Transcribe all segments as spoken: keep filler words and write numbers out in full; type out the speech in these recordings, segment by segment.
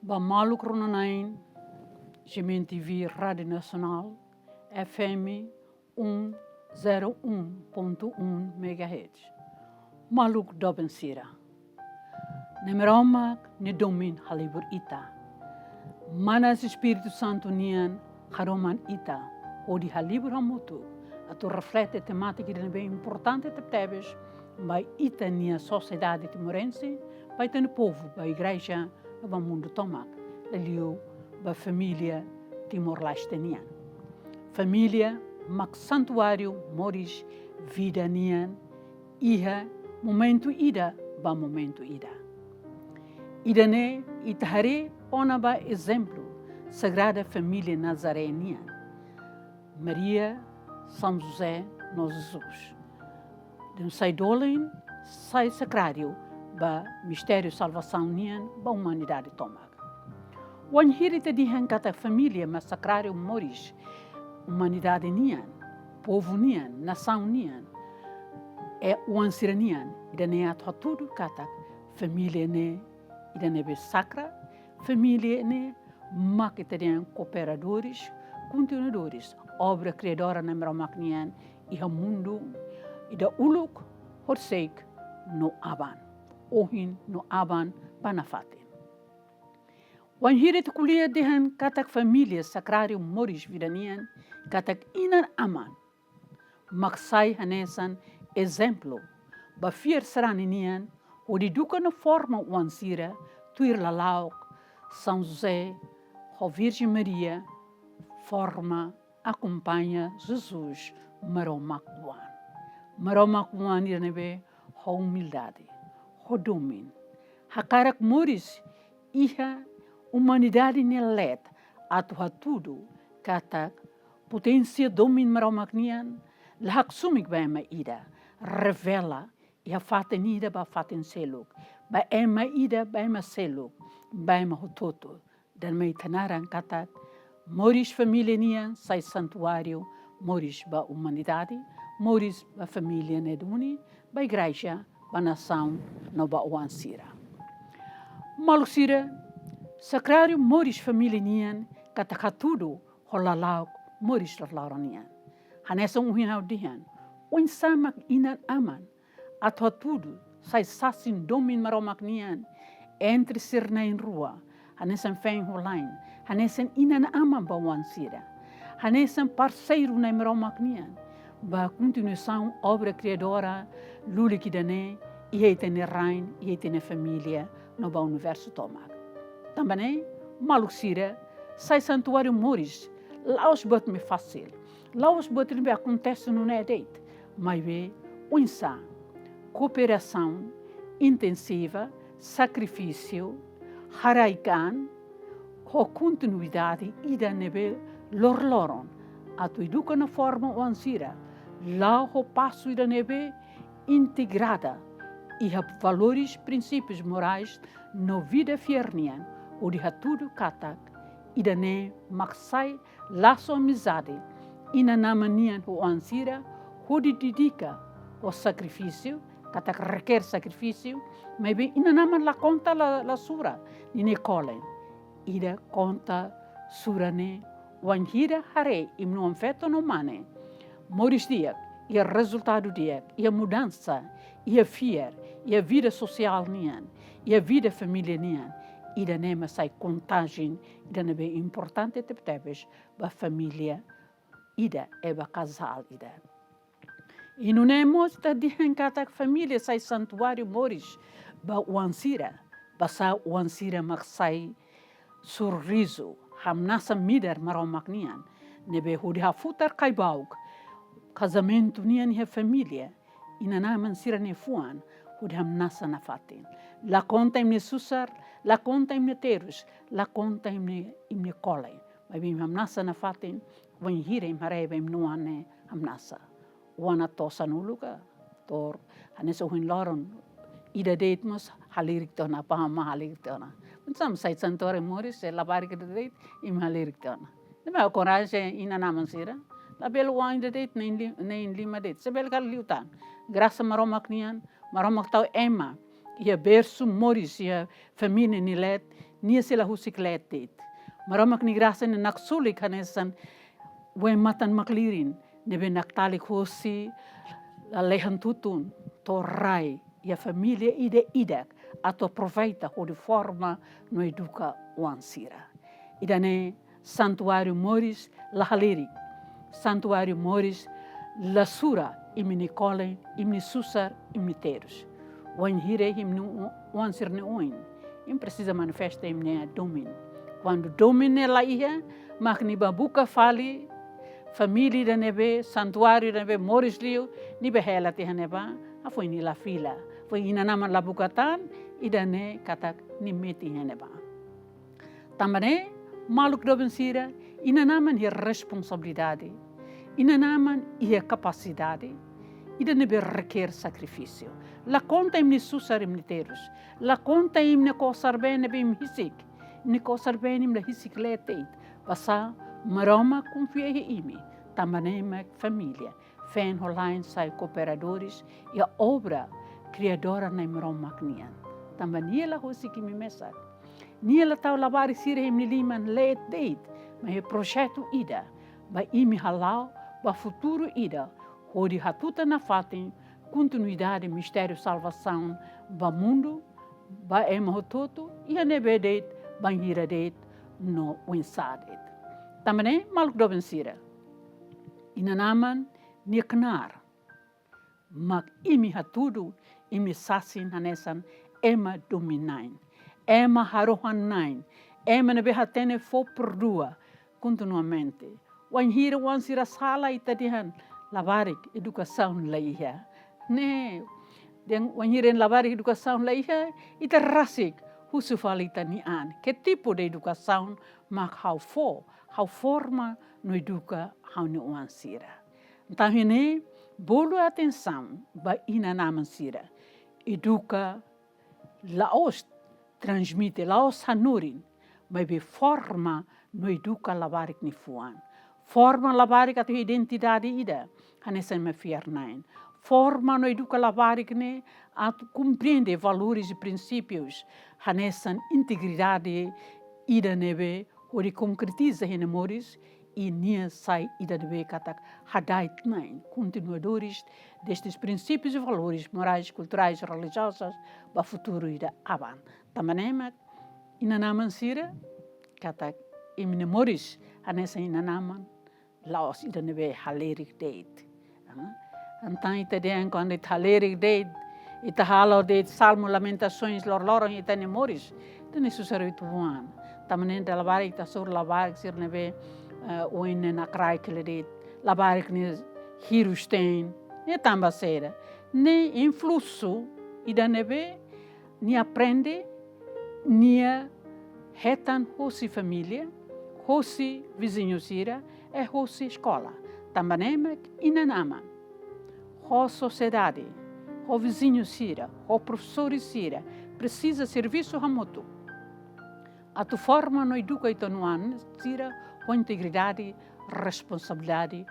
Ba maluk rona-na'in, G M N T V Rádiu Nasionál, F M um zero um ponto um megahertz. Maluk doben sira. Na'i Maromak nia domin halibur ita. Manas Espíritu Santu nian hadomi ita, hodi halibur hamutuk atu reflete temátika ida ne'ebé importante tebetebes ba ita-nia sosiedade timorense, ba ita-nia povu, ba igreja, ba mundu tomak, liuliu ba família Timor-Leste nian. Família mak santuáriu moris vida nian, iha momentu ida ba momentu ida. Ida-ne'e ita haree ona ba ezemplu Sagrada Família Nazaré nian, Maria, São José no Jesus. Dehan sai dolen, sai sakráriu ba mistériu salvasaun nian ba umanidade tomak. Wainhira ita dehan katak família mak sakráriu moris umanidade nian, povu nian, nasaun nian, i oan sira nian, ida-ne'e atu hatudu katak família ne'e ida ne'ebé sakra, família ne'e mak ita dehan kooperadores, kontinuadores obra kriadora Na'i Maromak nian iha mundu ida uluk, horisehik no aban, ohin no aban ba nafatin. Wainhira ita ko'alia dehan katak família sakráriu moris vida nian, katak inan-aman mak sai hanesan ezemplu ba fiar sarani nian, hodi eduka no forma oan sira tuir lala'ok São José ho Virgem Maria forma, akompaña Jesus, Maromak oan. Maromak oan ida ne'ebé ho umildade, ho domin, hakarak moris iha umanidade nia leet atu hatudu katak poténsia domin Maromak nian la hakso'umik ba ema ida, revela iha fatin ida ba fatin seluk, ba ema ida ba ema seluk, ba ema hotu-hotu. Dehan mai ita naran katak moris família nian sai santuáriu moris ba umanidade, moris ba família ne'e duni, ba igreja, ba nasaun no ba oan sira. Maluk sira, sakráriu moris família nian katak hatudu ho lala'ok moris loroloron nian. Hanesan ohin ha'u dehan, oinsá mak inan-aman atu hatudu sai sasin domin Maromak nian entre sira na'in-rua, hanesan feen ho la'en, hanesan inan-aman ba oan sira, hanesan parseiru Na'i Maromak nian ba kontinuasaun obra kriadora lulik ida-ne'e iha ita-nia rain, iha ita-nia família no ba universu tomak. Tanba ne'e, maluk sira, sai santuáriu moris la'ós buat ne'ebé fasil, la'ós buat ne'ebé akontese nune'e de'it, maibé oinsá kooperasaun intensiva, sakrifísiu, haraik-an ho kontinuidade ida ne'ebé loroloron atu eduka no forma oan sira la'o ho pasu ida ne'ebé integrada iha valores, prinsípius morais no vida fiar nian, hodi hatudu katak ida-ne'e mak sai lasu amizade inan-aman nian ho oan sira, hodi dedika ho sakrifísiu, katak reker sakrifísiu, maibé inan-aman la konta la, la sura ninia kolen. Ida konta sura ne'e wainhira haree imi-nia oan feto no mane moris di'ak, iha rezultadu di'ak, iha mudansa, iha fiar, iha vida sosiál nian, iha vida família nian. Ida-ne'e mak sai kontajen ida ne'ebé importante tebetebes ba família ida, i ba kazál ida. I nune'e mós ita dehan katak família sai santuáriu moris ba oan sira, basá oan sira mak sai sorrizu, hamnasa midar Maromak nian, ne'ebé hodi hafutar kaibauk kazamentu nian iha família, inan-aman sira-nia fuan hodi hamnasa nafatin. La konta imi-nia susar, la konta imi-nia terus, la konta imi-nia, imi-nia kolen, maibé imi hamnasa nafatin wainhira imi haree ba imi-nia oan ne'e hamnasa. Oan atu to'o sanulu ka, to'o, hanesan ohin loron ida de'it mós halirik tiha ona, apá amá halirik tiha ona. Oinsá mak sai santuáriu moris se labarik ida de'it, imi halirik tiha ona. Ne'ebé korajen inan-aman sira, labele oan ida de'it, na'in li-, na'in lima de'it, se bele ka liután. Grasa Maromak nian, Maromak tau ema iha bersu moris, iha família nia leet, nia sei la husik leet de'it. Maromak nia grasa ne'e naksulik hanesan wa'in matan maklirin ne'ebé naktalik hosi lalehan tutun to'o rai iha família ida-idak atu aproveita hodi forma no eduka oan sira. Ida-ne'e santuáriu moris la halerik. Santuáriu moris la sura imi-nia kolen, imi-nia susar, imi-nia terus. Wainhira imi-nia oan sira-nia oin, imi presiza manifesta imi-nia domin. Kuandu domin ne'e la iha, mak nia bá buka fali família ida ne'ebé, santuáriu ida ne'ebé moris liu, nia bá hela tiha ne'ebá, hafoin nia la fila. Foin inan-aman la buka tan, ida-ne'e katak nia metin iha ne'ebá. Tanba ne'e, maluk doben sira, inan-aman iha responsabilidade. Inan-aman iha kapasidade. Ida ne'ebé reker sakrifísiu. La konta imi-nia susar, imi-nia terus. La konta imi-nia kosar-been ne'ebé imi husik. Imi-nia kosar-been imi la husik leet de'it. Basá Maromak konfia iha imi. Tanba ne'e mak família feen ho la'en sai kooperadores iha obra kriadora Na'i Maromak nian. Tanba nia la husik imi mesak. Nia la tau labarik sira iha imi-nia liman leet de'it, maibé projetu ida ba imi hala'o ba futuru ida, hodi hatutan nafatin kontinuidade mistériu salvasaun ba mundu, ba ema hotu-hotu, iha ne'ebé de'it, bainhira de'it, no oinsá de'it. Tanba ne'e, maluk doben sira, inan-aman nia knaar mak imi hatudu imi sasin hanesan ema domin-na'in, ema harohan-na'in, ema ne'ebé hatene fó perdua kontinuamente. Wainhira oan sira sala ita dehan labarik edukasaun la iha. Ne'e, dehan wainhira labarik edukasaun la iha, ita rasik husu fali ita-nia an. Ke tipu de edukasaun mak ha'u fó, ha'u forma no eduka ha'u-nia oan sira. Entaun iha ne'e, bolu atensaun ba inan-aman sira. Eduka la'ós transmite, la'ós hanorin, maibé forma no eduka labarik nia fuan. Forma labarik atu identidade ida, hanesan ema fiar-na'in. Forma no eduka labarik ne'e atu komprende valores e prinsípius, hanesan integridade ida ne'ebé hodi konkretiza iha nia moris, i nia sai ida ne'ebé katak hada'et-na'in, continuadores destes princípios e valores morais, culturais, religiosos, ba futuru ida aban. Tanba ne'e mak inan-aman sira, katak imi-nia moris hanesan inan-aman, la'ós ida ne'ebé halerik de'it. Ah, entaun ita dehan kuandu ita halerik de'it, ita halo de'it Salmu, Lamentações, loroloron ita-nia moris, ita-nia susar uitoan. Tanba ne'e dala barak ita hasoru labarik sira ne'ebé, eh, oin ne'e nakraik hela de'it, labarik ne'e hirus-teen, ne'e tanba saida? Ne'e influxu ida ne'ebé nia aprende, nia hetan hosi família, hosi viziñu sira, i hosi eskola. Tanba ne'e mak inan-aman, ho sosiedade, ho viziñu sira, ho profesores sira, presiza servisu hamutuk atu forma no eduka ita-nia oan sira ho integridade, responsabilidade,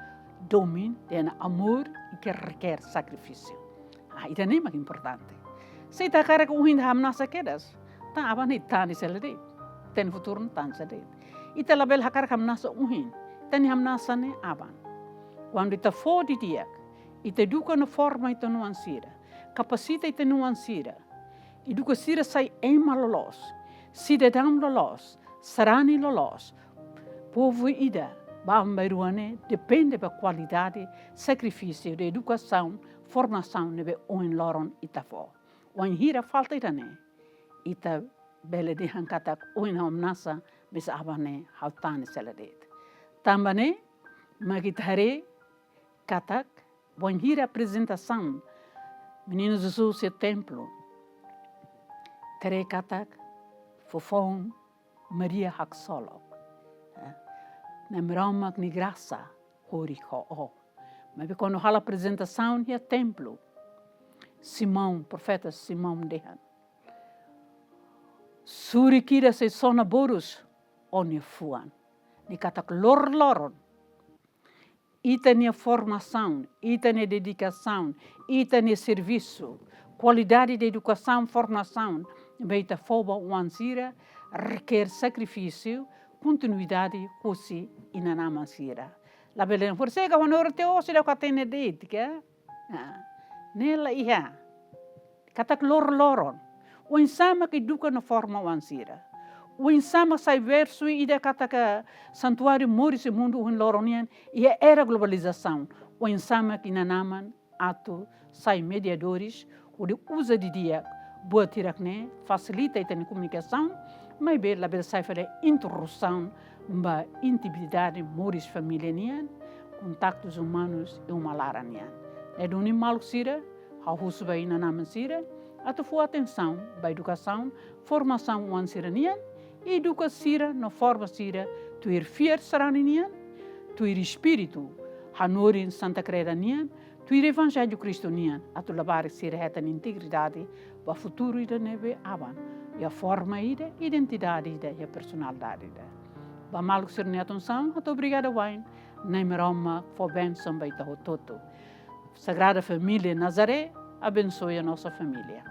domin, dehan amor i ke reker sakrifísiu. Ah, ida-ne'e mak importante. Se ita hakarak ohin hamnasa kedas, tan aban ne'e tane sei la de'it. Ita-nia futuru ne'e tane sei la de'it. Ita labele hakarak hamnasa ohin, ita-nia hamnasa ne'e aban. Kuandu ita fó didi'ak, ita eduka no forma ita-nia oan sira, kapasita ita-nia oan sira, eduka sira sai ema loloos, sidadaun loloos, sarani loloos, povu ida ba aban-bainrua ne'e depende ba kualidade, sakrifísiu de edukasaun, formasaun ne'ebé ohin loron ita fó. Wainhira falta ida-ne'e, ita bele dehan katak ohin ha'u hamnasa, maibé aban ne'e ha'u tane sei la de'it. Tanba ne'e mak ita haree katak, wainhira aprezentasaun Menino Jesus iha templu, ita haree katak foufoun Maria haksolok. Eh, Na'i Maromak nia grasa horik ho ó. Maibé kuandu halo aprezentasaun iha templu, Simão, profeta Simão dehan: Surik ida sei sona borus ó-nia fuan. Ne'e katak loroloron ita-nia formasaun, ita-nia dedikasaun, ita-nia servisu, kualidade de edukasaun, formasaun ne'ebé ita fó ba oan sira, reker sakrifísiu, kontinuidade husi inan-aman sira. Labele forsega wanor teo sida ka tene detik, eh? Ah, ne'e la iha. Katak loroloron. Oinsá mak eduka no forma oan sira. Oinsá mak sai versu ida katak santuáriu moris iha mundu ohin loron nian, iha era globalizasaun. Oinsá mak inan-aman atu sai mediadores, hodi uza didi'ak buat hirak-ne'e, fasilita ita-nia komunikasaun, maibé labele sai fali intruzaun ba intimidade moris família nian, kontaktus umanus iha uma laran nian. Ne'e duni maluk sira, ha'u husu ba inan-aman sira atu fó atensaun ba edukasaun, formasaun oan sira nian, eduka sira no forma sira tuir fiar sarani nian, tuir espíritu hanorin Santa Kreda nian, tuir Evanjellu Kristu nian, atu labarik sira hetan integridade ba futuru ida ne'ebé aban, iha forma ida, identidade ida, iha personalidade ida. Ba maluk sira-nia atensaun, atu obrigada wa'in, Na'i Maromak fó bensaun ba ita hotu-hotu. Sagrada Família Nazaré abensoa nossa família.